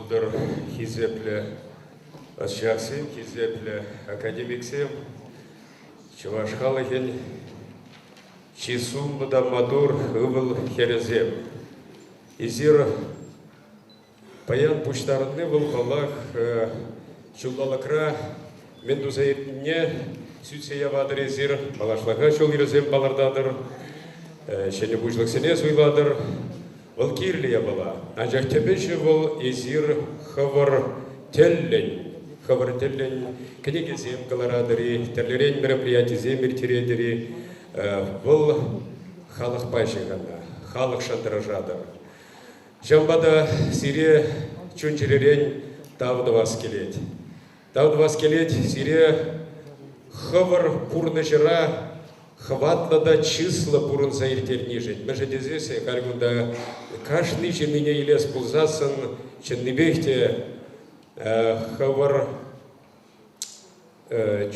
пултӑр, хисеплӗ ӑсчахсем, хисеплӗ академиксем, чӑваш халӑхӗн чи сумлӑ та маттур ывӑл-хӗрӗсем. Эсир паян пуҫтарӑнни вӑл, паллах, ҫулталӑкра мӗн туса иртнине сӳтсе яватӑр эсир, малашлӑха ҫул-йӗрсем палӑртатӑр, ҫӗнӗ пуҫлӑхсене суйлатӑр. Вӑл кирлӗ япала, анчах тӗп ӗҫӗ вӑл эсир хӑвӑр тӗллӗн, хӑвӑр тӗллӗн кӗнекесем кӑларатӑр-и, тӗрлӗрен мероприятисем ирттеретӗр-и, вӑл халӑхпа ҫыхӑннӑ, халӑхшӑн тӑрӑшатӑр. Ҫавӑнпа та сире чун-чӗререн тав тӑвас килет. Тав тӑвас килет сире хӑвӑр пурнӑҫӑра хӑватлӑ та чыслӑ пурӑнса ирттернишӗн. Мӗншӗн тесессӗн халь кунта кашни ҫыннине илес пулсассӑн чӑннипех те хӑвӑр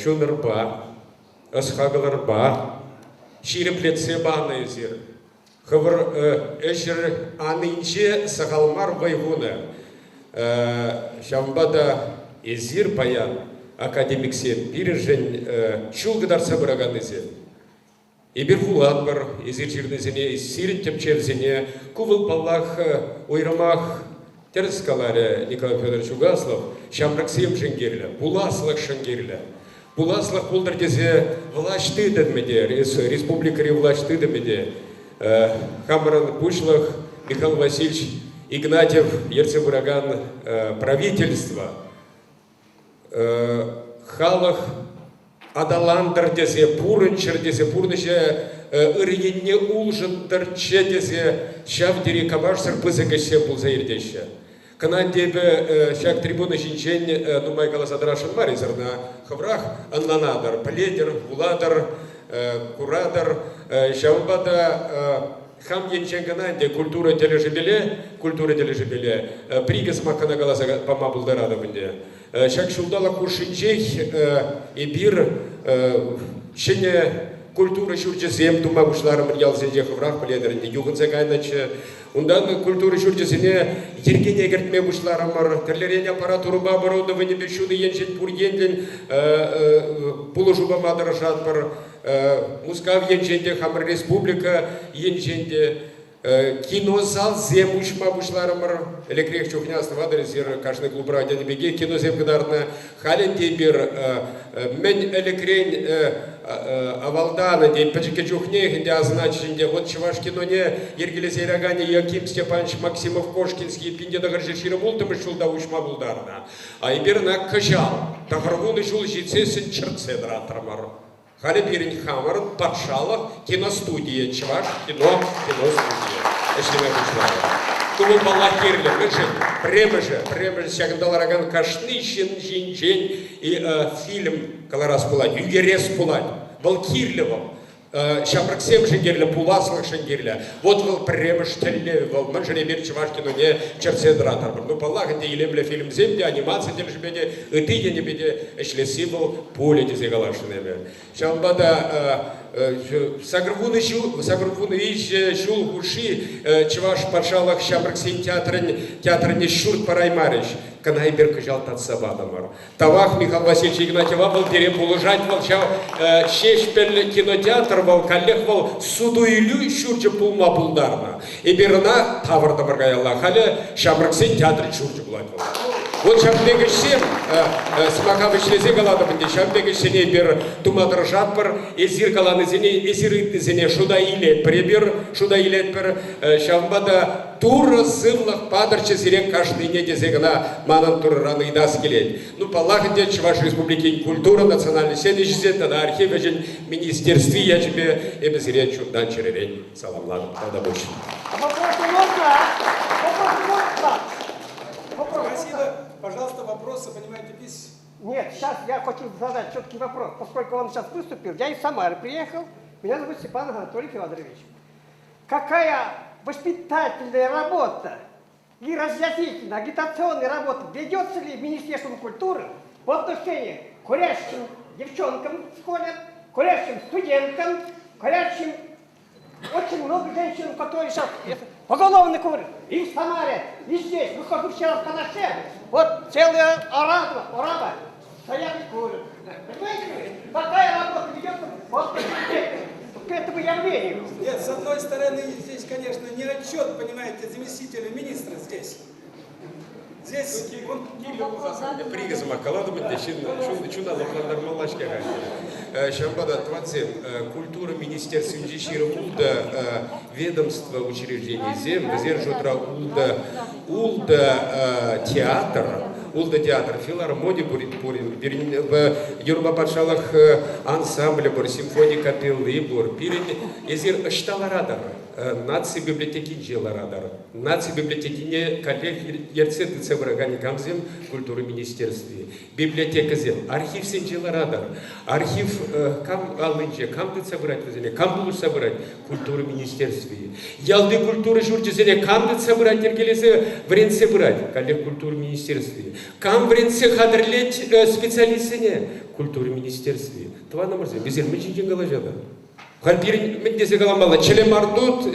чунӑрпа, ӑс-хакӑлӑрпа ҫирӗплетсе панӑ эсир. Хӑвӑр ӗҫӗр анинче сахал мар вӑй хунӑ. Ҫавӑнпа та эсир паян, академиксем, пирӗншӗн ҫул кӑтартса пыраканнисем. Эпир вулатпӑр эсир ҫырнисене, сирӗн тӗпчевсене. Ку вӑл, паллах, уйрӑмах тӗрӗс каларӗ Николай Федорович Угаслов, ҫамрӑксемшӗн кирлӗ, пуласлӑхшӑн кирлӗ. Пуласлӑх пултӑр тесе влаҫ тытӑмӗ те, республикӑри влаҫ тытӑмӗ те, хамӑрӑн пуҫлӑх Михаил Васильевич Игнатьев ертсе пыракан правительство халӑх аталантӑр тесе, пурӑнччӑр тесе, пурнӑҫа ырӑ енне улшӑнтӑрччӗ тесе ҫав тери капашсӑр пысӑк ӗҫсем пулса иртеҫҫӗ. Кӑна ӗнтӗ эпӗ ҫак трибуна ҫинчен нумай каласа тӑрасшӑн мар, эсир ӑна хӑвӑрах ӑнланатӑр, пӗлетӗр, вулатӑр, куратӑр. Ҫавӑнпа та хам енчен кӑна ӗнтӗ культура тӗлӗшӗпеле, культура тӗлӗшӗпеле пӗр-икӗ сӑмах кӑна каласа пама пултаратӑп ӗнтӗ. Ҫак ҫулталӑк хушшинчех эпир ҫӗнӗ культура ҫурчӗсем тума пуҫларӑмӑр ялсенче, хӑвӑрах пӗлетӗр ӗнтӗ, юхӑнса кайнӑччӗ. Унтан культура ҫурчӗсене йӗркене кӗртме пуҫларӑмӑр. Тӗрлӗрен аппаратурӑпа оборудованипе ҫутӑ енчен пур енлӗн пулӑшу пама тӑрӑшатпӑр. Мускав енчен те, хамӑр республика енчен те кинозалсем уҫма пуҫларӑмӑр. Ӗлӗкрех чухне астӑватӑр эсир, кашни клубра тенӗ пекех киносем кӑтартнӑ. Халь ӗнтӗ эпир мӗн ӗлӗкрен авалтан ӗнтӗ пӗчӗккӗ чухнех ӗнтӗ асӑнатчӗҫ ӗнтӗ вот чӑваш киноне йӗркелесе яраканӗ Яким Степанович Максимов-Кошкинский 1926 ҫулта уҫма пултарнӑ. А эпир ӑна кӑҫал 90 ҫул ҫитсессӗн чӗртсе тӑратрӑмӑр. Халӗ пирӗн хамӑрӑн патшалӑх киностудийӗ, Чӑваш кино киностудийӗ ӗҫлеме пуҫларӗ. Ку вӑл, паллах, кирлӗ. Мӗншӗн? Пӗрремӗшӗ, пӗрремӗшӗ ҫакӑнта ларакан кашни ҫын ҫинчен фильм кӑларас пулать, ӳкерес пулать. Вӑл кирлӗ вӑл. Ҫамрӑксемшӗн кирлӗ, пуласлӑхшӑн кирлӗ. Вот вӑл пӗрремӗш тӗллев вӑл. Мӗншӗн эпир чӑваш киноне чӗртсе тӑратӑпӑр? Ну, паллах, ӗнтӗ илемлӗ фильмсем те, анимаци тӗлӗшӗпе те, ытти енӗпе те ӗҫлесси вӑл пулӗ тесе каласшӑн эпӗ. Ҫавӑнпа та 80 ҫул, 83 ҫул хушши Чӑваш патшалӑх ҫамрӑксен театрӗн театрне ҫурт параймарӗҫ. Кӑна эпир кӑҫал татса патӑмӑр. Тавах Михаил Васильевич Игнатьева, вӑл пире пулӑшать, вӑл ҫав Ҫеҫпӗл кинотеатр вӑл каллех вӑл суту-илӳ ҫурчӗ пулма пултарнӑ. Эпир ӑна тавӑртӑмӑр каялла. Халӗ ҫамрӑксен театрӗн ҫурчӗ пулать вӑл. Вот ҫав пек ӗҫсем, сӑмаха вӗҫлесе калатӑп ӗнтӗ, ҫав пек ӗҫсене эпир тума тӑрӑшатпӑр. Эсир каланисене, эсир ыйтнисене шута илетпӗр эпир, шута илетпӗр. Ҫавӑнпа та Турӑ сывлӑх патӑрччӗ сире кашнине тесе кӑна манӑн Турӑран ыйтас килет. Ну, паллах ӗнтӗ, Чӑваш Республикин культура, национальноҫсен ӗҫӗсен тата архив ӗҫӗн министерстви ячӗпе эпӗ сире чунтан-чӗререн саламлатӑп. Тавтапуҫ. Вопросы можно? Вопросы можно? Вопрос. Спасибо. Пожалуйста, вопросы, понимаете, без... Нет, сейчас я хочу задать четкий вопрос. Поскольку он сейчас выступил, я из Самары приехал. Меня зовут Степан Анатолий Федорович. Какая воспитательная работа и разъяснительная, агитационная работа ведется ли Министерством культуры по отношению к курящим девчонкам в школе, курящим студентам, курящим... Очень много женщин, которые сейчас... Поголовный курят. И в Самаре, и здесь. Выхожу вчера в Канаше. Вот целая орава, орава стоят и курят. Понимаете вы? Какая работа ведется вот к этому явлению? Нет, с одной стороны, здесь, конечно, не отчет, понимаете, заместителя министра здесь. Здесь он... Пригазма каладӑмӑн те ҫын чуна лӑплантармалла-ҫке-ха. Ҫавӑнпа та, тӑвансем, культура министерствинчи ҫирӗм ултӑ ведомство учрежденийӗсем, вӗсен шутра ултӑ, ултӑ театр, ултӑ театр, филармони пур, пирӗн юрӑпа патшалӑх ансамблӗ пур, симфони капелли пур. Пирӗн эсир ӑҫта ларатӑр? Наци библиотекинче ларатӑр. Наци библиотекине каллех ертсе тытса пыракан камсем? Культура министерстви. Библиотекӑсем архивсенче ларатӑр. Архив кам аллинче, кам тытса пырать вӗсене, кам пулӑшса пырать? Культура министерстви. Ялти культура ҫурчӗсене кам тытса пырать, йӗркелесе вӗрентсе пырать? Каллех культура министерстви. Кам вӗрентсе хатӗрлет специалистсене? Культура министерстви. Тӑванӑмӑрсем, эсир мӗн ҫинчен калаҫатӑр? Халь пирӗн мӗн тесе каламалла? Чӗлӗм ар тут,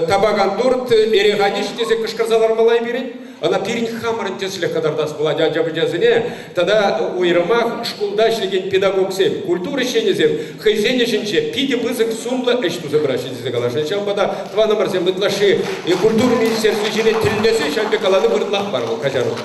табак ан турт, эрех ан ӗҫ тесе кӑшкӑрса лармалла-и пирӗн? Ӑна пирӗн хамӑрӑн тӗслӗх кӑтартас пулать ача-пӑчасене тата уйрӑмах шкулта ӗҫлекен педагогсем, культура ӗҫченӗсем хӑйсен ӗҫӗнче питӗ пысӑк сумлӑ ӗҫ туса пыраҫҫӗ тесе каласшӑн. Ҫавӑнпа та тӑванӑмӑрсем ытлашши культура министерстви ҫине тӗллесе ҫав пек калани вырӑнлах мар вӑл, каҫару.